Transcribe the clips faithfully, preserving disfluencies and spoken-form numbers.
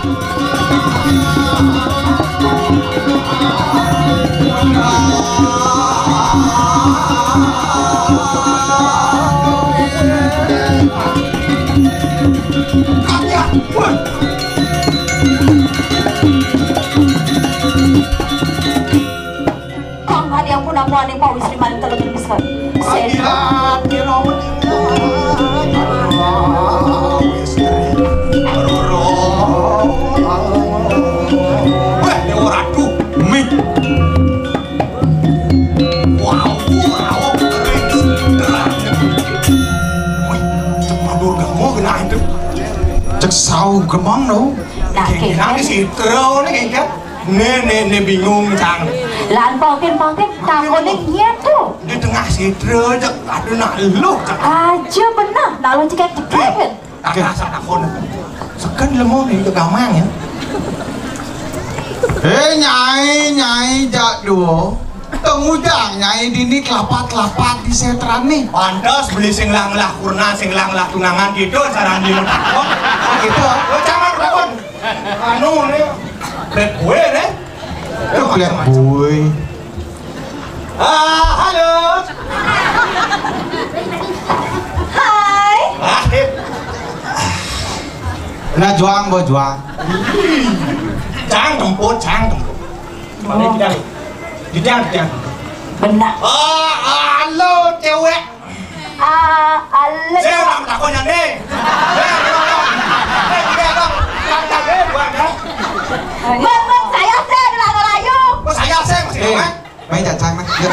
Kang, adi ampun, aku aning Pak Wisri maring telung bisa. Sen. Wah, Dewa Ratu, mik. Wow, wow, keren. Wih, cek madur gamo kena itu. Cek sau gemang no. Nah, kengkeng. Kengkeng si Tero ni kengkeng. Né, né, né bingung, Cang. Lan pangkin, pangkin, takoné nyén to. Di tengah sidra, Cak. Aduh, nak luh, Cak. Aja beneh, nak luh cekek-cekek. Oké. Tak rasa takon. Seken lemu né, itu gamang ya. Hé, Nyai, Nyai, jak dua. Tengujang, Nyai, dini kelapat-kelapat di sétrané. Pantes beli sing lah-lah kurna, sing lah-lah tunangan gitu, saran di takon. Gitu. Lo jangan takon. Anu né, bad boy né. Itu bad boy. Ah, halo. Hai. Ah, eh. Nah, juang, bo, juang. Cang tempur, cang tempur. Mana kita? Kita, kita. Benar. Ah, halo, cewek. Ah, alé. Saya orang takonnya nih. Bang, bang, saya saya adalah ngerayu. Oh, saya saya masih. Eh, main cacang nah. Yuk.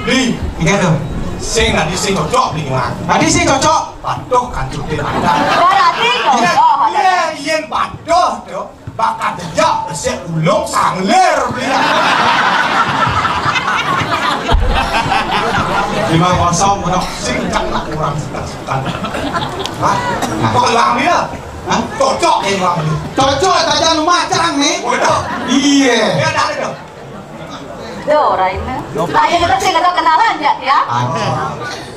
Li, iya tuh. Sing tadi sing cocok, Li, Wan. Tadi sing cocok. Patuh kan cuti ada. Berarti cocok. Iya, iya, patuh tuh. Bakat jejak, besik ulung sanglir beli. Lima kosong, menok sing kena kurang suka-suka. Hah? Nah. Kok hilang dia? Hah? Cocok ya hilang dia. Cocok saja lu macang nih. Waduh. Iya. Dia ada ada. Yo, Raina. Saya kita sih nggak kenalan ya, ya. Ada.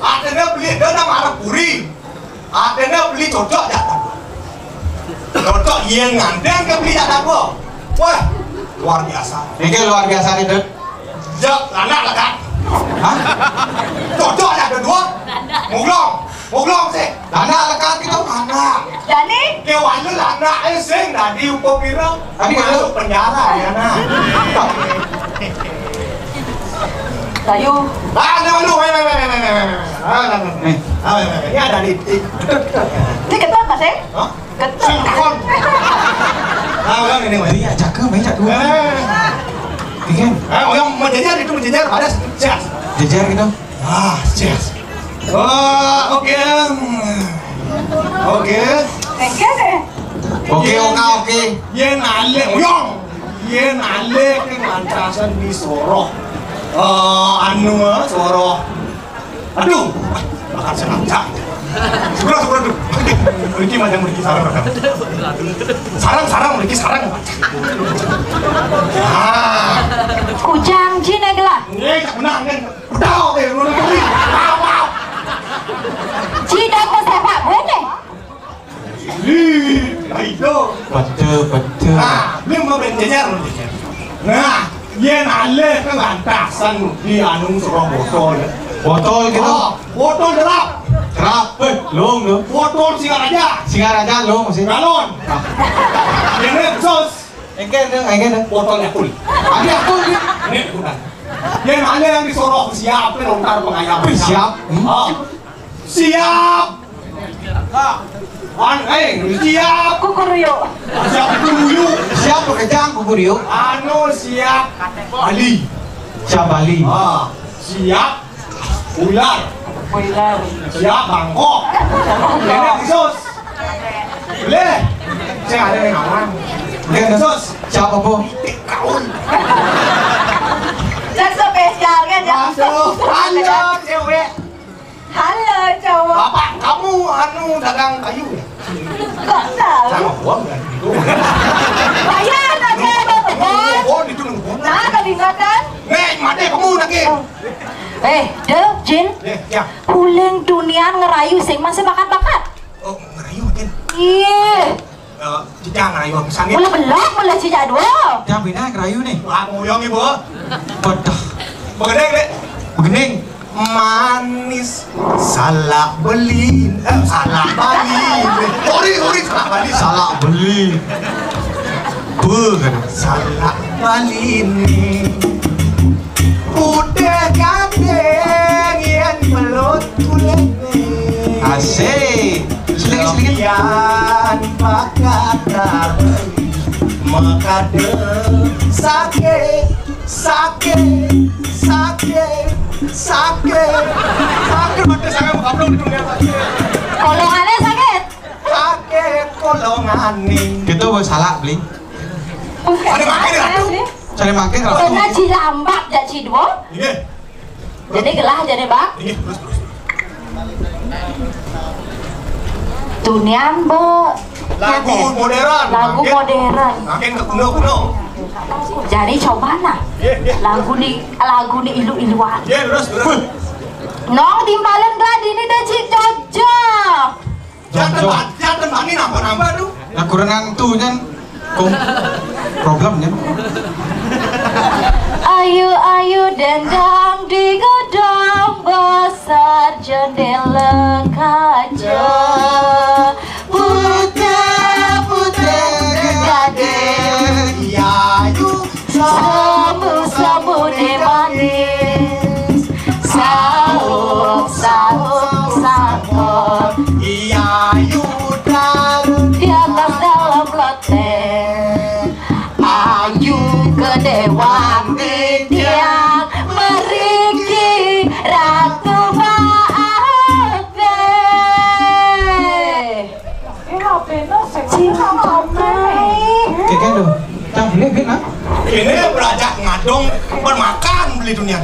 Ada beli dia nama anak puri. Aténé beli cocok jak takon. Cocok yén ngandén ké beli jak takon. Wah, luar biasa. Niki luar biasa nih, Dut. Jak anak lekat. Hah? Cocok jak kedua. Muglong. Muglong sih. Anak lekat itu anak. Jani? Ké wali anak sing dadi upapira. Tadi masuk penjara ya, nah. Ayo. Ah, no, no, wait, wait, wait. Ah, no, no. Eh. Ah, wait, wait, wait. Ya, ada di, di. Ini ketat, Mas, eh? Hah? Ketat. Saya takon. Ah, ulang ini, Mas. Iya, jaga, main jaga. Eh. Iya. Ah, ulang menjejer itu menjejer pada siap. Jejer gitu. Ah, siap. Oh, oke. Oke. Oke deh. Oke, oke, oke. Yén alé, uyong. Yén alé ké ngantasan di soroh. Eh, anu, eh, soroh. Aduh, bakal senang cak. Syukur, syukur tuh. Mriki macam mriki sarang, sarang. Sarang, sarang, mriki sarang. Ah. Kujang jin ya gelah. Nggih, cak menang kan. Pedal deh, ngono kuwi. Wow, wow. Jin aku sepak gue deh. Ih, ayo. Betul, betul. Nah, ini mau main jejer, jejer. Nah, yén alé ké ngantasan di anu soroh botol. Botol gitu. Oh, botol derap. Derap, eh, lung, lung. Botol Singaraja. Singaraja, lung, sih. Galon. Ah. Ini khusus. Engké, engké, engké. Botol Yakult. Ada Yakult, ya? Ini bukan. Yén alé yang di soroh siap, lontar pengayam. Wih, siap. Hmm? Oh. Siap. Wan, eh, siap. Kukuruyu. Siap kukuruyu. Siap bekejang kukuruyu. Anu siap Bali. Siap Bali. Ah, siap ular. Ular. Siap bangkok. Ini khusus. Boleh. Saya ada yang ngawang. Ini khusus. Siap apa? Kaul. Dan spesial kan ya. Masuk. Halo, cewek. Halo, cowok. Bapak kamu anu dagang kayu ya? Kok tahu? Sama gua berarti itu. Bayar aja, Bang. Oh, itu nunggu. Nah, kelingakan. Nih, mati kamu lagi. Oh. Eh, Dé, Jin. Eh, ya. Uling dunian ngerayu sing masih bakat-bakat. Oh, ngerayu, Jin. Ih. Eh, cicak ngayuh pisan nih. Mula belok, mula cicak dua. Jam ini ngerayu nih. Wah, nguyong ibu. Bedah. Begening, Dek. Begening. Manis. Salak belin. Eh, salak Bali. Ori, ori, salak Bali. Salak belin. Be kan. Salak Bali nih. Udah gandeng yang belut kulitnya. Asik. Seling, seling. Kemudian Pak Kadar mekade sakit, sakit, sakit, sakit. Sakit, mati saya mau kaplok di dunia sakit. Kolongannya sakit. Sakit kolongannya. Kita mau salah, Bli. Ada makin, Ratu. Cari makin, Ratu. Karena cilambak, jak cidwo. Iya. Jadi gelah jadi, Bang. Iya, terus, terus. Tunian be Lagu modern. Lagu modern. Makin ke kuno-kuno. Jadi coba nah. Iya, iya. Lagu ni, lagu ni ilu-iluan. Iya, terus, terus. Nong timpalin gladi ni dah cik cocok. Jangan, jangan bani nambah-nambah tuh. Nah, kurang ngantu, Nyan. Kong problem, Nyan. Ayu-ayu dendang digodong besar jendela kaca. Putih-putih gadis. Iya, ayu. Semu-semu ni manis, sauk, sauk, sauk. Iya, ayu dalam di atas dalam loteng. Ayu ke dewan titiang meriki Ratu Maaf. Keken tuh. Cang beli, beli, nah. Ini belajar ngadong bermakan beli dunia.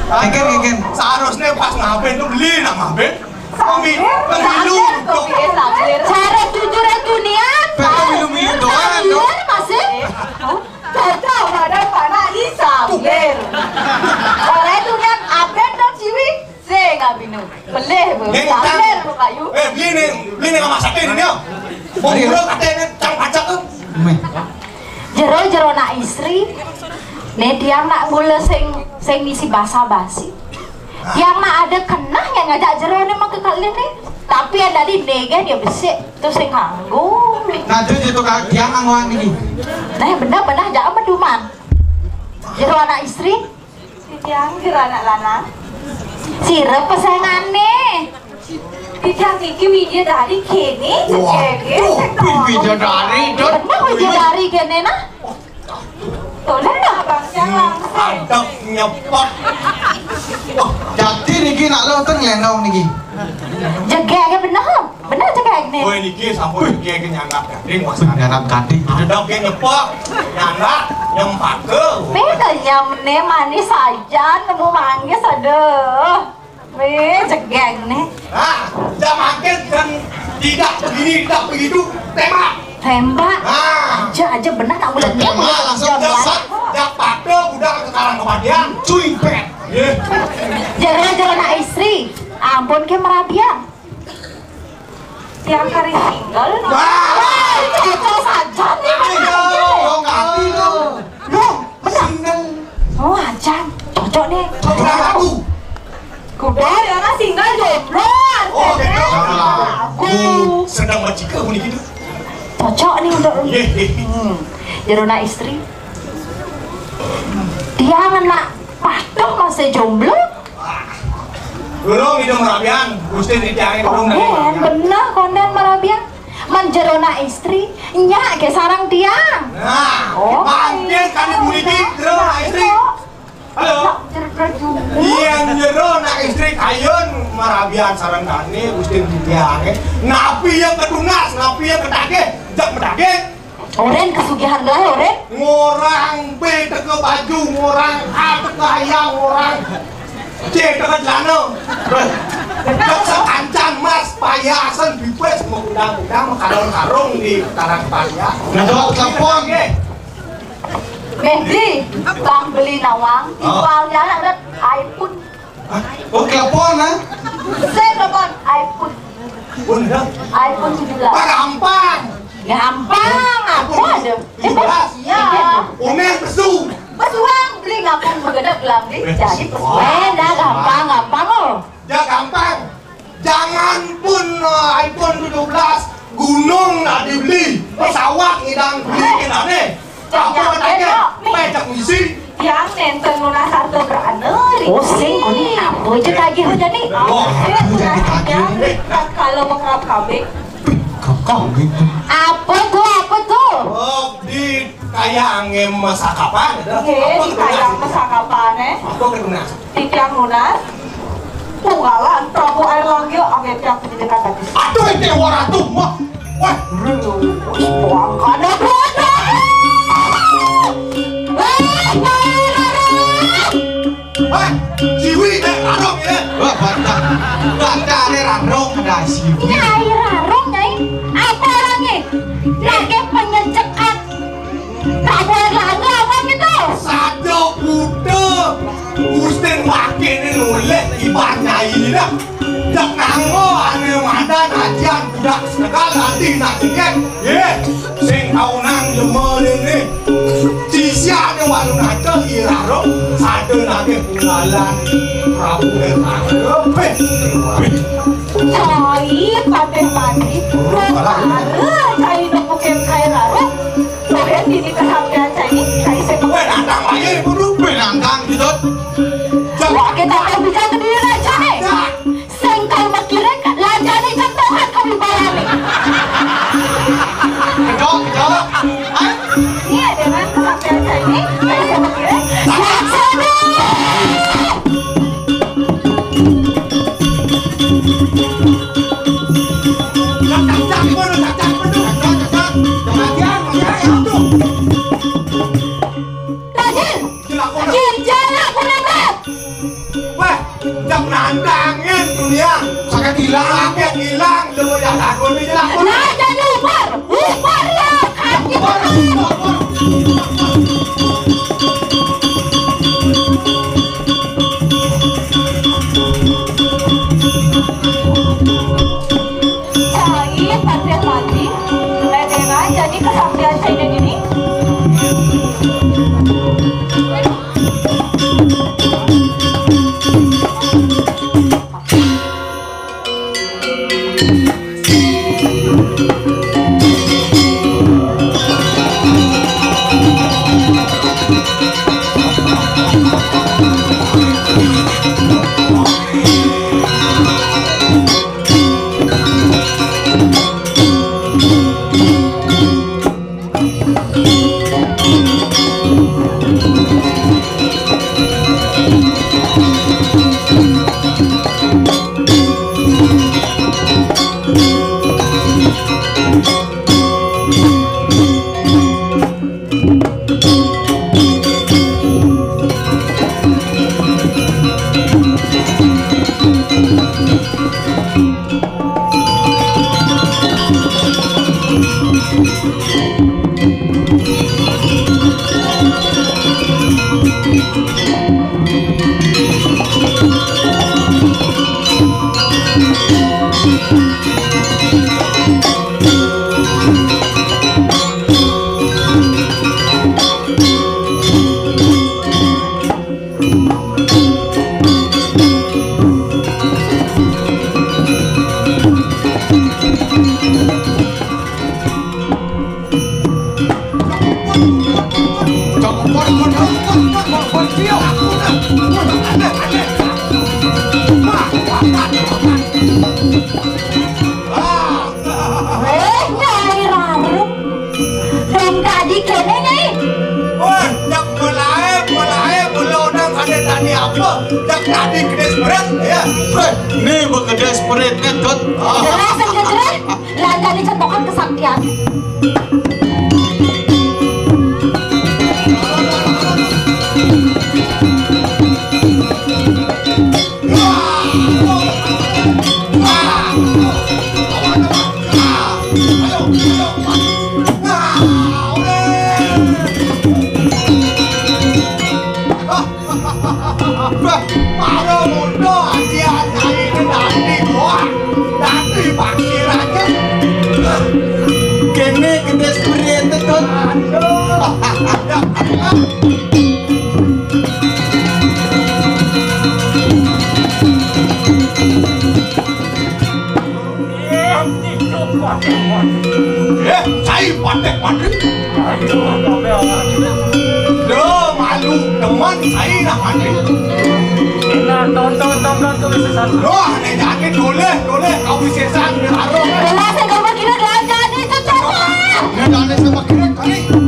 Keken, keken. Seharusnya pas ngapain tuh beli nak ngapain. Pemi-, pemilu. Cara jujur dunia. Pemilu-milu doang, dong. Masih. Cocok, ada panak di Samir. Orang itu kan Abed dong, Ciwi. Sing abinu. Belih, Bu. Nih, Sambil, Utang. Bu, Pak Yu. Eh, beli nih, beli nih sama sate nih, Nio. Mau Ayo. Murah katanya, cang pajak tuh. Meh. Jero-jero nak istri. Nih, tiang nak mula sing, sing misi basa-basi. Tiang nak ada kenah yang ngajak jero nih mau ke kalian nih. Tapi yang tadi nih kan dia besik, tuh sing kanggo. Nah, tuh itu kak, tiang angwang nih. Nah, benar-benar jangan berduman. Jero anak istri. Titiang jero anak lanang. Sira pesengane. Titiang niki widya dari kene. Wah, cecege, tuh, cetha. Widya dari, Dot. Bener widya dari kene, nah. Tolong dah, Bang, jangan. Adep nyepot. Wah, jadi niki nak lo ten ngelendong niki. Jegege bener. Bener cekek nih. Kowe niki sampun niki nyandak gading, Mas. Nyandak gading. Ada ge nyepok, nyandak, nyempake. Nih kenyam nih, manis aja, nemu manggis, aduh. Wih, jegeng nih. Nah, jam akhir dan tidak begini, tidak begitu, tembak. Tembak. Nah. Aja, aja bener tak boleh. Tembak langsung jam dasar, jam pade udah ke karang kematian, cuy, pet. Iya. Jero-jero nak istri, ampun ke merabian. Tiang kari single, no? Wah. Wah, cocok saja nih. Ayo, lo ngerti lo. Loh, benar. Single. Oh, ajan. Cocok nih. Cocok aku. Kuda, dia mah single jomblo. Oh, gitu. Aku. Sedang macika bunyi gitu. Cocok nih untuk. Iya, iya. Hmm. Jero nak istri. Tiang nak patuh masih jomblo. Durung itu merabian, Gusti titiangé durung dari merabian. Konden, bener konden merabian. Man jero nak istri, nyak ke sarang tiang. Nah, oh, mangke kami puniki jero nak istri. Halo. Iya, jero nak istri kayun merabian sareng dane Gusti titiangé. Napi yang ketunas, napi yang ketagih, jak metagih. Oren kesugihan gelah, Oren. Ngorang B teka baju, ngorang A teka ayam, ngorang C teka celana. Teka kancan mas, payasan, bipes, mengundang-undang, karung-karung di Karang Paya. Nah, jawab telepon. Oke. Mehdi, Bang beli nawang, oh, timpalnya anak udah iPhone. Hah? Oh, telepon, ha? Saya telepon iPhone. Pun dah. iPhone tujuh belas. Ah, gampang. Gampang, apa ada? Tujuh belas. Iya. Umi pesu. Pesuang beli ngapung begedek gelang beli. Eh, jadi pesuang. Eh, dah gampang, gampang, oh. Dah gampang. Jangan pun, eh, iPhone tujuh belas, gunung nak dibeli, pesawat ngidang beli kita ni. Apa jangan tagih? Dok. Pecak misi. Yang nenten lunas harta berana. Pusing, ini apa je tagih jadi? Oh, apa jadi tagih? Kalau mau kerap kambing. Kerap kambing. Apa tu? Apa tu? Oh, di kaya angin masakapan, ada. Nggih, apa di kaya masakapan, eh. Apa kena? Titiang lunas. Tunggalan Prabu Air Langit angin tiang pendidikan tadi. Aduh, Dewa Ratu, mah. Wah, wis buang kada bodoh. Wah, Nyai Rarung. Wah, siwi dek Rarung ya. Wah, bantah. Bantah ada Rarung, ada siwi. Nyai Rarung, Nyai. Apa orangnya? Lagi penyejekan. Prabu Erlangga apa gitu? Sada buta Gustin Wakil ini nulih ibar nyai ini dah. Dak nanggo ane madan ajian budak senegal ati nak jengket. Ye, sing kaunang jemel ini. Sisia ane warung aja iraro sada nagih punggalan Prabu Erlangga. Peh. Cai Patih Mandi, rupara cai nepukin kai raro. Rohen dini kesaktian cai, cai sing. Weh, nantang aja, buru. Weh, nantang, gitu. Wah, kita tahu bisa ke diri raja nih. Sengkal makiring, lajane contohan kawibawane. Cok, cok. Hah? Iya, dengan kesaktian cai, cai sing makiring. Laksana! Raden! Kijil aku nembak. Wah, jam nantangin dunia. Sakit hilang. Sakit hilang, lu yang takut nih, jelak. Nah, jadi upar. Upar ya, kaki upar. Cai Patih Mandi, Raden, jadi kesaktian cai ini. Weh, Nyai Rarung. Dong tadi kene, Nyai. Wah, jak melae, melae, mula orang ada tani apa? Jak tadi kedis berat, ya. Weh, ini bekedis berat, ngedot. Jelas, jelas. Lah, jadi contohkan kesaktian. Wah, para muda, adian aine dadi, wah, dadi pakir aja. Kene gede sprint, Tut. Aduh. Eh, saya patek patek. Aduh, malu teman saya dah patek. Enak, tonton, tonton, tulis sesat. Wah, ini jadi tulis, tulis, kau bisa sang, taruh. Jelas, saya gambar gini, belajar nih, cocok. Ini dari sama kira kali.